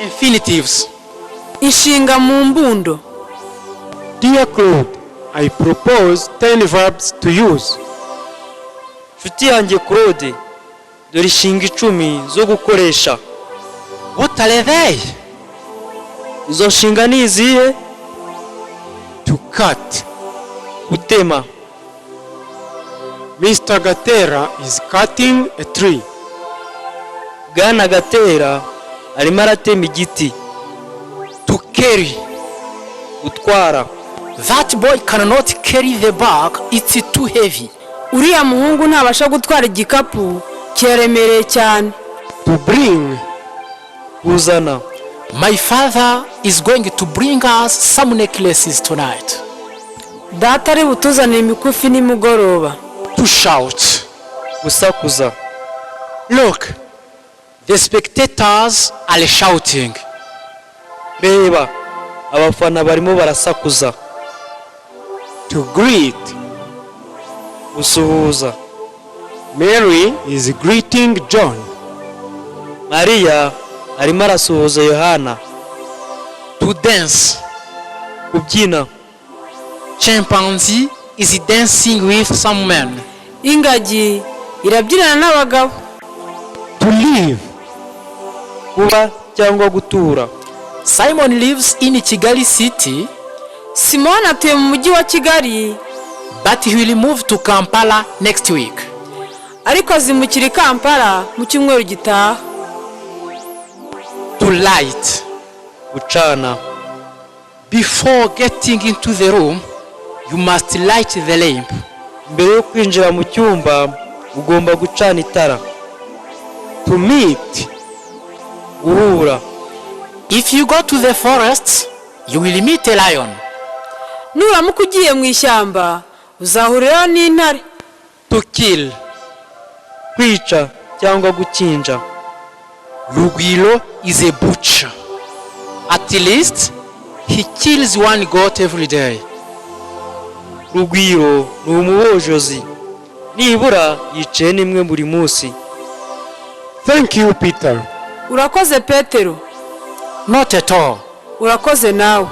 Infinitives. Inshinga mu mbundo. Dear Claude, I propose 10 verbs to use. Nshuti yanjye Claude, dore inshinga 10 zo gukoresha. What are they? Izo nshinga ni izihe? To cut. Gutema. Mr. Gatera is cutting a tree. Bwana Gatera arimo aratema igiti. To carry. Gutwara. That boy cannot carry the bag, it's too heavy. Uriya muhungu ntabasha gutwara igikapu, kiraremereye cyane. To bring. Kuzana. My father is going to bring us some necklaces tonight. Data ari butuzanire imikufi nimugoroba. To shout. Gusakuza. Look, the spectators are shouting. Reba, abafana barimo barasakuza. To greet. Gusuhuza. Mary is greeting John. Mariya arimo arasuhuza Yohana. To dance. Kubyina. Chimpanzee is dancing with some men. Ingagi irabyinana n'abagabo. To live. Kuba cyangwa gutura. Simon lives in Kigali city, Simoni atuye mu mujyi wa Kigali, but he will move to Kampala next week. Ariko azimukira i Kampala mu cyumweru gitaha. To light. Gucana. Before getting into the room, you must light the lamp. Mbere yo kwinjira mu cyumba ugomba gucana itara. To meet. Guhura. If you go to the forest, you will meet a lion. Nuramuka ugiye mu ishyamba uzahurirayo n'intare. To kill. Kwica cyangwa gukinja. Rugwiro is a butcher. At least he kills one goat every day. Rugwiro ni umubojozi, nibura yica ihene imwe buri munsi. Thank you, Peter. Urakoze, Petero. Not at all. Urakoze nawe.